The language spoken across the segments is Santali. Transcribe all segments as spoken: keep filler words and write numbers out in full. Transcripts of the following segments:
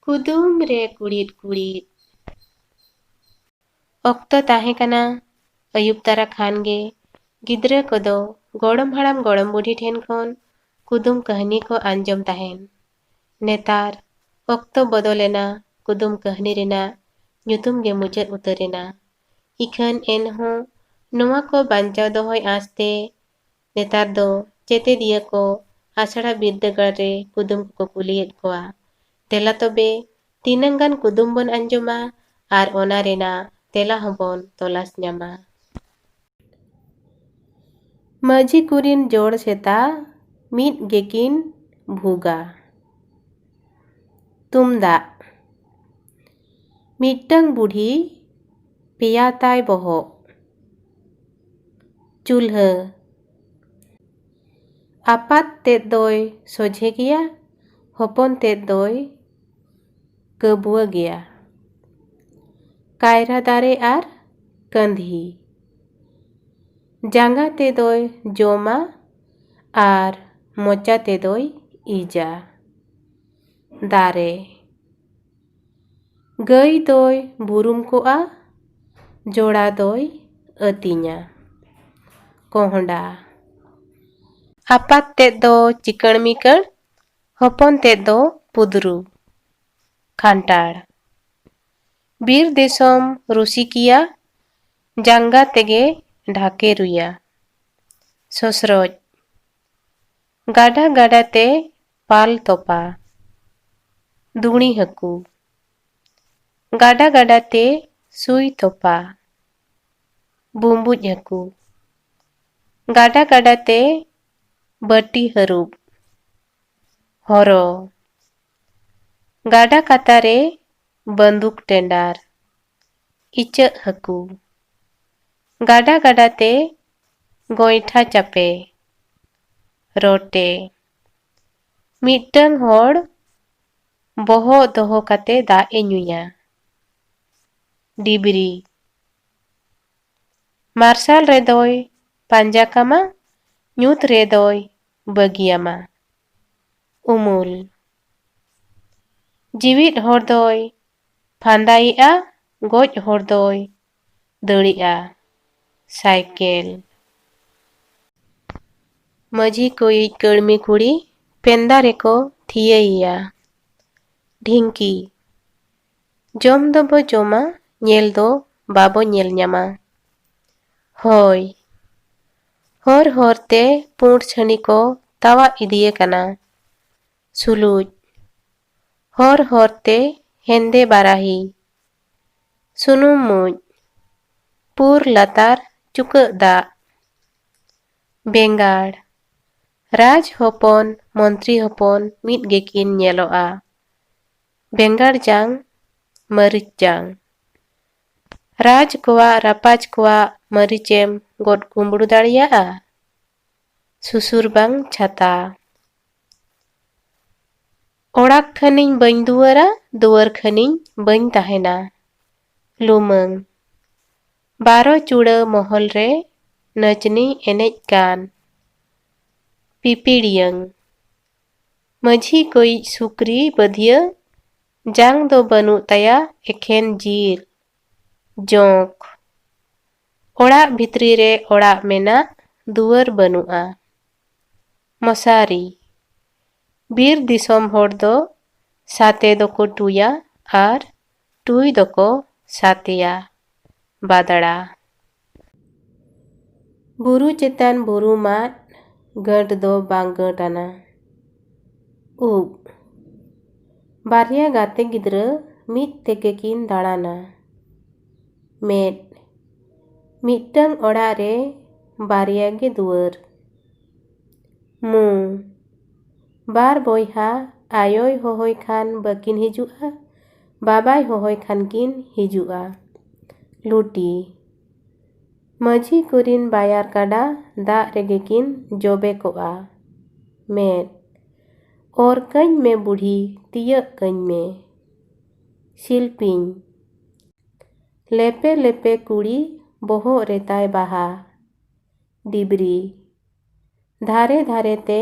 ᱠᱩᱫᱩᱢ ᱨᱮ ᱠᱩᱲᱤᱫ ᱠᱩᱲᱤᱫ᱾ ᱚᱠᱛᱚ ᱛᱟᱦᱮᱸ ᱠᱟᱱᱟ, ᱟᱹᱭᱩᱵ ᱛᱟᱨᱟ ᱠᱷᱟᱱ ᱜᱮ ᱜᱤᱫᱽᱨᱟᱹ ᱠᱚᱫᱚ ᱜᱚᱲᱚᱢ ᱦᱟᱲᱟᱢ ᱜᱚᱲᱚᱢ ᱵᱩᱰᱷᱤ ᱴᱷᱮᱱ ᱠᱷᱚᱱ ᱠᱩᱫᱩᱢ ᱠᱟᱹᱦᱱᱤ ᱠᱚ ᱟᱸᱡᱚᱢ ᱛᱟᱦᱮᱱ᱾ ᱱᱮᱛᱟᱨ ᱚᱠᱛᱚ ᱵᱚᱫᱚᱞ ᱮᱱᱟ, ᱠᱩᱫᱩᱢ ᱠᱟᱹᱦᱱᱤ ᱨᱮᱱᱟᱜ ᱧᱩᱛᱩᱢ ᱜᱮ ᱢᱩᱪᱟᱹᱫ ᱩᱛᱟᱹᱨ ᱮᱱᱟ᱾ ᱤᱠᱷᱟᱹᱱ ᱮᱱᱦᱚᱸ ᱱᱚᱣᱟ ᱠᱚ ᱵᱟᱧᱪᱟᱣ ᱫᱚᱦᱚᱭ ᱟᱸᱥ ᱛᱮ ᱱᱮᱛᱟᱨ ᱫᱚ ᱪᱮᱛᱮᱫᱤᱭᱟᱹ ᱠᱚ ᱟᱥᱲᱟ ᱵᱤᱨᱫᱟᱹᱜᱟᱲ ᱨᱮ ᱠᱩᱫᱩᱢ ᱠᱚᱠᱚ ᱠᱩᱞᱤᱭᱮᱫ ᱠᱚᱣᱟ᱾ ᱫᱮᱞᱟ ᱛᱚᱵᱮ, ᱛᱤᱱᱟᱹᱝ ᱜᱟᱱ ᱠᱩᱫᱩᱢ ᱵᱚᱱ ᱟᱸᱡᱚᱢᱟ ᱟᱨ ᱚᱱᱟ ᱨᱮᱱᱟᱜ ᱛᱮᱞᱟ ᱦᱚᱸᱵᱚᱱ ᱛᱚᱞᱟᱥ ᱧᱟᱢᱟ᱾ ᱢᱟᱹᱡᱷᱤ ᱠᱚᱨᱮᱱ ᱡᱚᱲ ᱥᱮᱛᱟ ᱢᱤᱫ ᱜᱮᱠᱤᱱ ᱵᱷᱩᱜᱟ᱾ ᱛᱩᱢᱫᱟᱜ᱾ ᱢᱤᱫᱴᱟᱝ ᱵᱩᱰᱷᱤ, ᱯᱮᱭᱟ ᱛᱟᱭ ᱵᱚᱦᱚᱜ᱾ ᱪᱩᱞᱦᱟᱹ᱾ ᱟᱯᱟᱛ ᱛᱮᱫ ᱫᱚᱭ ᱥᱚᱡᱷᱮ ᱜᱮᱭᱟ, ᱦᱚᱯᱚᱱ ᱛᱮᱫ ᱫᱚᱭ ᱠᱟᱹᱵᱩᱣᱟᱹ ᱜᱮᱭᱟ᱾ ᱠᱟᱭᱨᱟ ᱫᱟᱨᱮ ᱟᱨ ᱠᱟᱹᱱᱫᱷᱤ᱾ ᱡᱟᱸᱜᱟ ᱛᱮᱫᱚᱭ ᱡᱚᱢᱟ ᱟᱨ ᱢᱚᱪᱟ ᱛᱮᱫᱚᱭ ᱤᱡᱟ᱾ ᱫᱟᱨᱮ᱾ ᱜᱟᱹᱭ ᱫᱚᱭ ᱵᱩᱨᱩᱢ ᱠᱚᱜᱼᱟ, ᱡᱚᱲᱟ ᱫᱚᱭ ᱟᱹᱛᱤᱧᱟ᱾ ᱠᱚᱦᱰᱟ᱾ ᱟᱯᱟᱛ ᱛᱮᱫ ᱫᱚ ᱪᱤᱠᱟᱹᱬ ᱢᱤᱠᱟᱹᱬ, ᱦᱚᱯᱚᱱ ᱛᱮᱫ ᱫᱚ ᱯᱩᱫᱽᱨᱩ᱾ ᱠᱷᱟᱱᱴᱟᱲ᱾ ᱵᱤᱨ ᱫᱤᱥᱚᱢ ᱨᱩᱥᱤᱠᱤᱭᱟ, ᱡᱟᱸᱜᱟ ᱛᱮᱜᱮ ᱰᱷᱟᱠᱮ ᱨᱩᱭᱟ᱾ ᱥᱚᱥᱨᱚᱡ᱾ ᱜᱟᱰᱟ ᱜᱟᱰᱟ ᱛᱮ ᱯᱟᱞ ᱛᱚᱯᱟ᱾ ᱫᱩᱬᱤ ᱦᱟᱹᱠᱩ᱾ ᱜᱟᱰᱟ ᱜᱟᱰᱟ ᱛᱮ ᱥᱩᱭ ᱛᱚᱯᱟ᱾ ᱵᱩᱸᱵᱩᱡ ᱦᱟᱹᱠᱩ᱾ ᱜᱟᱰᱟ ᱜᱟᱰᱟ ᱛᱮ ᱵᱟᱹᱴᱤ ᱦᱟᱹᱨᱩᱵ᱾ ᱦᱚᱨᱚ᱾ ᱜᱟᱰᱟ ᱠᱟᱛᱟ ᱨᱮ ᱵᱟᱹᱱᱫᱩᱠ ᱴᱮᱸᱰᱟᱨ᱾ ᱤᱪᱟᱹᱜ ᱦᱟᱹᱠᱩ᱾ ᱜᱟᱰᱟ ᱜᱟᱰᱟ ᱛᱮ ᱜᱚᱸᱭᱴᱷᱟ ᱪᱟᱯᱮ᱾ ᱨᱚᱴᱮ᱾ ᱢᱤᱫᱴᱟᱹᱝ ᱦᱚᱲ ᱵᱚᱦᱚᱜ ᱫᱚᱦᱚ ᱠᱟᱛᱮ ᱫᱟᱜ ᱮ ᱧᱩᱭᱟ᱾ ᱰᱤᱵᱨᱤ᱾ ᱢᱟᱨᱥᱟᱞ ᱨᱮᱫᱚᱭ ᱯᱟᱸᱡᱟ ᱠᱟᱢᱟ, ᱧᱩᱛ ᱨᱮᱫᱚᱭ ᱵᱟᱹᱜᱤᱭᱟᱢᱟ᱾ ᱩᱢᱩᱞ᱾ ᱡᱤᱣᱤᱫ ᱦᱚᱲ ᱫᱚᱭ ᱯᱷᱟᱸᱫᱟᱭᱮᱜᱼᱟ, ᱜᱚᱡ ᱦᱚᱲ ᱫᱚᱭ ᱫᱟᱹᱲᱮᱜᱼᱟ᱾ ᱥᱟᱭᱠᱮᱞ᱾ ᱢᱟᱹᱡᱷᱤ ᱠᱚᱭᱤᱡ ᱠᱟᱹᱲᱢᱤ ᱠᱩᱲᱤ ᱯᱮᱱᱫᱟ ᱨᱮᱠᱚ ᱛᱷᱤᱭᱟᱹᱭᱮᱭᱟ᱾ ᱰᱷᱤᱝᱠᱤ᱾ ᱡᱚᱢ ᱫᱚᱵᱚ ᱡᱚᱢᱟ, ᱧᱮᱞ ᱫᱚ ᱵᱟᱵᱚ ᱧᱮᱞ ᱧᱟᱢᱟ᱾ ᱦᱚᱭ᱾ ᱦᱚᱨ ᱦᱚᱨ ᱛᱮ ᱯᱩᱸᱰ ᱪᱷᱟᱹᱱᱤ ᱠᱚ ᱛᱟᱣᱟᱜ ᱤᱫᱤᱭᱮ ᱠᱟᱱᱟ᱾ ᱥᱩᱞᱩᱡ᱾ ᱦᱚᱨ ᱦᱚᱨ ᱛᱮ ᱦᱮᱸᱫᱮ ᱵᱟᱨᱟᱦᱤ᱾ ᱥᱩᱱᱩᱢ ᱢᱩᱸᱡ᱾ ᱯᱩᱨ ᱞᱟᱛᱟᱨ ᱪᱩᱠᱟᱹᱜ ᱫᱟᱜ᱾ ᱵᱮᱸᱜᱟᱲ᱾ ᱨᱟᱡᱽ ᱦᱚᱯᱚᱱ, ᱢᱚᱱᱛᱨᱤ ᱦᱚᱯᱚᱱ ᱢᱤᱫ ᱜᱮᱠᱤᱱ ᱧᱮᱞᱚᱜᱼᱟ᱾ ᱵᱮᱸᱜᱟᱲ ᱡᱟᱝ, ᱢᱟᱹᱨᱤᱪ ᱡᱟᱝ᱾ ᱨᱟᱡᱽ ᱠᱚᱣᱟᱜ, ᱨᱟᱯᱟᱡᱽ ᱠᱚᱣᱟᱜ ᱢᱟᱹᱨᱤᱪᱮᱢ ᱜᱚᱫ ᱠᱩᱢᱵᱽᱲᱩ ᱫᱟᱲᱮᱭᱟᱜᱼᱟ? ᱥᱩᱥᱩᱨ ᱵᱟᱝ ᱪᱷᱟᱛᱟ᱾ ᱚᱲᱟᱜ ᱠᱷᱟᱹᱱᱤᱧ ᱵᱟᱹᱧ ᱫᱩᱣᱟᱹᱨᱟ, ᱫᱩᱣᱟᱹᱨ ᱠᱷᱟᱹᱱᱤᱧ ᱵᱟᱹᱧ ᱛᱟᱦᱮᱱᱟ᱾ ᱞᱩᱢᱟᱹᱝ᱾ ᱵᱟᱨᱚ ᱪᱩᱲᱟᱹ ᱢᱚᱦᱚᱞ ᱨᱮ ᱱᱟᱹᱪᱱᱤ ᱮᱱᱮᱡ ᱠᱟᱱ᱾ ᱯᱤᱯᱤᱲᱤᱭᱟᱹᱝ᱾ ᱢᱟᱹᱡᱷᱤ ᱠᱚᱭᱤᱡ ᱥᱩᱠᱨᱤ ᱵᱟᱹᱫᱷᱤᱭᱟᱹ, ᱡᱟᱝ ᱫᱚ ᱵᱟᱹᱱᱩᱜ ᱛᱟᱭᱟ, ᱮᱠᱷᱮᱱ ᱡᱤᱞ᱾ ᱡᱚᱸᱠ᱾ ᱚᱲᱟᱜ ᱵᱷᱤᱛᱨᱤ ᱨᱮ ᱚᱲᱟᱜ ᱢᱮᱱᱟᱜ, ᱫᱩᱣᱟᱹᱨ ᱵᱟᱹᱱᱩᱜᱼᱟ᱾ ᱢᱚᱥᱟᱨᱤ᱾ ᱵᱤᱨ ᱫᱤᱥᱚᱢ ᱦᱚᱲ ᱫᱚ ᱥᱟᱛᱮ ᱫᱚᱠᱚ ᱴᱩᱭᱟ ᱟᱨ ᱴᱩᱭ ᱫᱚᱠᱚ ᱥᱟᱛᱮᱭᱟ᱾ ᱵᱟᱫᱽᱲᱟ᱾ ᱵᱩᱨᱩ ᱪᱮᱛᱟᱱ ᱵᱩᱨᱩ ᱢᱟᱫ, ᱜᱟᱹᱴ ᱫᱚ ᱵᱟᱝ ᱜᱟᱹᱴ ᱟᱱᱟ᱾ ᱩᱵ᱾ ᱵᱟᱨᱭᱟ ᱜᱟᱛᱮ ᱜᱤᱫᱽᱨᱟᱹ ᱢᱤᱫ ᱛᱮᱜᱮ ᱠᱤᱱ ᱫᱟᱬᱟᱱᱟ᱾ ᱢᱮᱫ᱾ ᱢᱤᱫᱴᱟᱝ ᱚᱲᱟᱜ ᱨᱮ ᱵᱟᱨᱭᱟ ᱜᱮ ᱫᱩᱣᱟᱹᱨ᱾ ᱢᱩ᱾ ᱵᱟᱨ ᱵᱚᱭᱦᱟ, ᱟᱭᱳᱭ ᱦᱚᱦᱚᱭ ᱠᱷᱟᱱ ᱵᱟᱹᱠᱤᱱ ᱦᱤᱡᱩᱜᱼᱟ, ᱵᱟᱵᱟᱭ ᱦᱚᱦᱚᱭ ᱠᱷᱟᱱ ᱠᱤᱱ ᱦᱤᱡᱩᱜᱼᱟ᱾ ᱞᱩᱴᱤ᱾ ᱢᱟᱹᱡᱷᱤ ᱠᱚᱨᱤᱱ ᱵᱟᱭᱟᱨ ᱠᱟᱰᱟ ᱫᱟᱜ ᱨᱮᱜᱮ ᱠᱤᱱ ᱡᱚᱵᱮ ᱠᱚᱜᱼᱟ᱾ ᱢᱮᱫ᱾ ᱚᱨ ᱠᱟᱹᱧ ᱢᱮ ᱵᱩᱰᱷᱤ, ᱛᱤᱭᱟᱹᱜ ᱠᱟᱹᱧ ᱢᱮ᱾ ᱥᱤᱞᱯᱤᱧ᱾ ᱞᱮᱯᱮ ᱞᱮᱯᱮ ᱠᱩᱲᱤ, ᱵᱚᱦᱚᱜ ᱨᱮᱛᱟᱭ ᱵᱟᱦᱟ᱾ ᱰᱤᱵᱨᱤ᱾ ᱫᱷᱟᱨᱮ ᱫᱷᱟᱨᱮ ᱛᱮ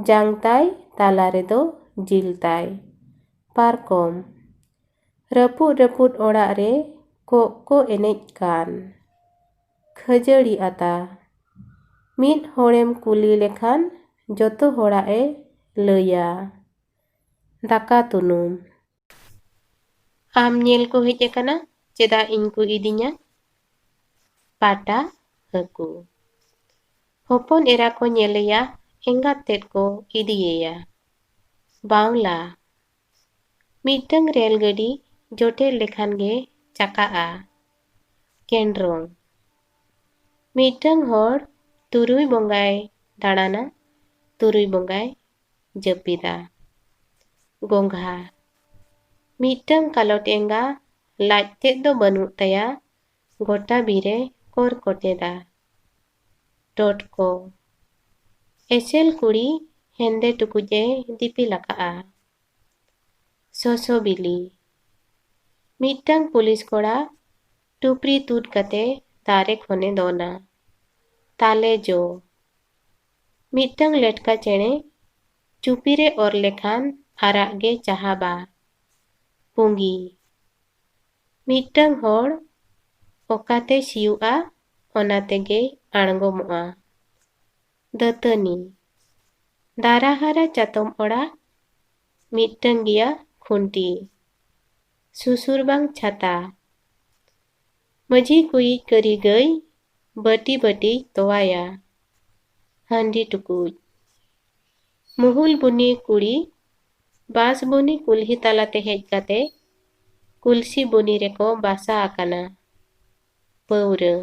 ᱡᱟᱝ ᱛᱟᱭ, ᱛᱟᱞᱟ ᱨᱮᱫᱚ ᱡᱤᱞ ᱛᱟᱭ᱾ ᱯᱟᱨᱠᱚᱢ᱾ ᱨᱟᱹᱯᱩᱫ ᱨᱟᱹᱯᱩᱫ ᱚᱲᱟᱜ ᱨᱮ ᱠᱚᱜ ᱠᱚ ᱮᱱᱮᱡ ᱠᱟᱱ᱾ ᱠᱷᱟᱹᱡᱟᱹᱲᱤ ᱟᱛᱟ᱾ ᱢᱤᱫ ᱦᱚᱲᱮᱢ ᱠᱩᱞᱤ ᱞᱮᱠᱷᱟᱱ ᱡᱚᱛᱚ ᱦᱚᱲᱟᱜ ᱮ ᱞᱟᱹᱭᱟ᱾ ᱫᱟᱠᱟ ᱛᱩᱱᱩᱢ᱾ ᱟᱢ ᱧᱮᱞ ᱠᱚ ᱦᱮᱡ ᱟᱠᱟᱱᱟ, ᱪᱮᱫᱟᱜ ᱤᱧ ᱠᱚ ᱤᱫᱤᱧᱟ? ᱯᱟᱴᱟ ᱦᱟᱹᱠᱩ᱾ ᱦᱚᱯᱚᱱ ᱮᱨᱟ ᱠᱚ ᱧᱮᱞᱮᱭᱟ, ᱮᱸᱜᱟᱛ ᱛᱮᱫ ᱠᱚ ᱤᱫᱤᱭᱮᱭᱟ᱾ ᱵᱟᱣᱞᱟ᱾ ᱢᱤᱫᱴᱟᱝ ᱨᱮᱞ ᱜᱟᱹᱰᱤ ᱡᱚᱴᱮᱫ ᱞᱮᱠᱷᱟᱱ ᱜᱮ ᱪᱟᱠᱟᱜᱼᱟ᱾ ᱠᱮᱱᱰᱨᱚᱝ᱾ ᱢᱤᱫᱴᱟᱝ ᱦᱚᱲ ᱛᱩᱨᱩᱭ ᱵᱚᱸᱜᱟᱭ ᱫᱟᱬᱟᱱᱟ, ᱛᱩᱨᱩᱭ ᱵᱚᱸᱜᱟᱭ ᱡᱟᱹᱯᱤᱫᱟ᱾ ᱜᱚᱸᱜᱷᱟ᱾ ᱢᱤᱫᱴᱟᱝ ᱠᱟᱞᱚᱴ ᱮᱸᱜᱟ ᱞᱟᱡ ᱛᱮᱫ ᱫᱚ ᱵᱟᱹᱱᱩᱜ ᱛᱟᱭᱟ, ᱜᱚᱴᱟ ᱵᱤᱨᱮ ᱠᱚᱨ ᱠᱚᱴᱮᱫᱟ᱾ ᱴᱚᱴᱠᱚ᱾ ᱮᱥᱮᱞ ᱠᱩᱲᱤ ᱦᱮᱸᱫᱮ ᱴᱩᱠᱩᱡ ᱮ ᱫᱤᱯᱤᱞ ᱟᱠᱟᱫᱼᱟ᱾ ᱥᱚᱥᱚ ᱵᱤᱞᱤ᱾ ᱢᱤᱫᱴᱟᱝ ᱯᱩᱞᱤᱥ ᱠᱚᱲᱟ ᱴᱩᱯᱨᱤ ᱛᱩᱫ ᱠᱟᱛᱮ ᱫᱟᱨᱮ ᱠᱷᱚᱱᱮ ᱫᱚᱱᱟ᱾ ᱛᱟᱞᱮ ᱡᱚ᱾ ᱢᱤᱫᱴᱟᱝ ᱞᱮᱴᱠᱟ ᱪᱮᱬᱮ ᱪᱩᱯᱤ ᱨᱮ ᱚᱨ ᱞᱮᱠᱷᱟᱱ ᱟᱨᱟᱜ ᱜᱮ ᱪᱟᱦᱟᱵᱟ᱾ ᱯᱩᱸᱜᱤ᱾ ᱢᱤᱫᱴᱟᱝ ᱦᱚᱲ ᱚᱠᱟᱛᱮ ᱥᱤᱭᱳᱜᱼᱟ, ᱚᱱᱟ ᱛᱮᱜᱮᱭ ᱟᱬᱜᱚᱢᱚᱜᱼᱟ᱾ ᱫᱟᱹᱛᱟᱹᱱᱤ᱾ ᱫᱟᱨᱟ ᱦᱟᱨᱟ ᱪᱟᱛᱚᱢ ᱚᱲᱟᱜ, ᱢᱤᱫᱴᱟᱝ ᱜᱮᱭᱟ ᱠᱷᱩᱱᱴᱤ᱾ ᱥᱩᱥᱩᱨ ᱵᱟᱝ ᱪᱷᱟᱛᱟ᱾ ᱢᱟᱹᱡᱷᱤ ᱠᱩᱭᱤᱡ ᱠᱟᱹᱨᱤ ᱜᱟᱹᱭ, ᱵᱟᱹᱴᱤ ᱵᱟᱹᱴᱤᱭ ᱛᱚᱣᱟᱭᱟ᱾ ᱦᱟᱺᱰᱤ ᱴᱩᱠᱩᱡ᱾ ᱢᱩᱦᱩᱞ ᱵᱩᱱᱤ ᱠᱩᱲᱤ ᱵᱟᱸᱥ ᱵᱩᱱᱤ ᱠᱩᱞᱦᱤ ᱛᱟᱞᱟᱛᱮ ᱦᱮᱡ ᱠᱟᱛᱮ ᱠᱩᱞᱥᱤ ᱵᱩᱱᱤ ᱨᱮᱠᱚ ᱵᱟᱥᱟ ᱟᱠᱟᱱᱟ᱾ ᱯᱟᱹᱣᱨᱟᱹ᱾